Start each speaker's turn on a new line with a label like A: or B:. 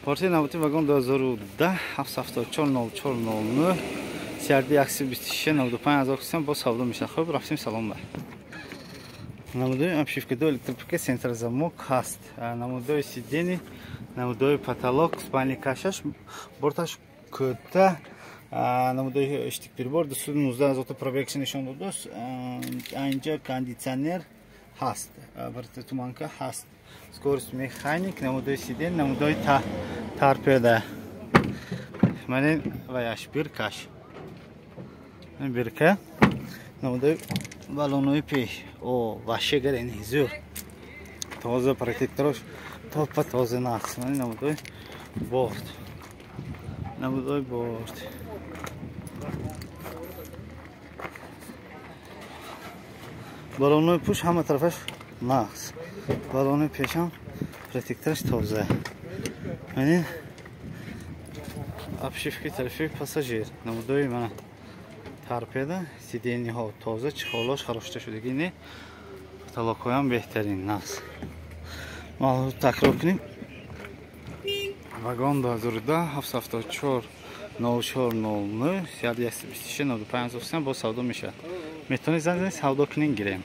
A: Порти навбати вагон 2010 774 04 09 CRD 126 95 ҳазор сом бо савдо мешавад. Хуб, рафтем, салом ба. Намудои обшивка до электропакет, центрозамок ҳаст. Намудои сиденье, намудои потолок, спальный кашаш, борташ кӯта, намудои штик прибор, 219 ҳазорта пробегша нишон додааст. Инҷа кондитсионер ҳаст, туманка ҳаст. Скорость механик, намудои сиденье, намудои торпеда. Манин ваяш биркаш. Бирка. Намудои баллонои пеш. О, ваще гарени зӯр. Тоза, протекторош топа тоза, нақс. Манин намудои борт. Намудои борт. Баллонои пуш ҳама тарафаш нақс. Баллонои пешам протектораш тоза. Манин обшивки тарафи пассажир. Намудои мана торпеда, сиденьеҳо тоза, чехолош харошта шудагӣ не, потолокҳоям беҳтарин, нақс. Ма такрор кунем. Вагон 2010 774 04 09 126 95 ҳазор сом бо савдо мешавад. Метавонед занг занед, савдо кунем, гирем.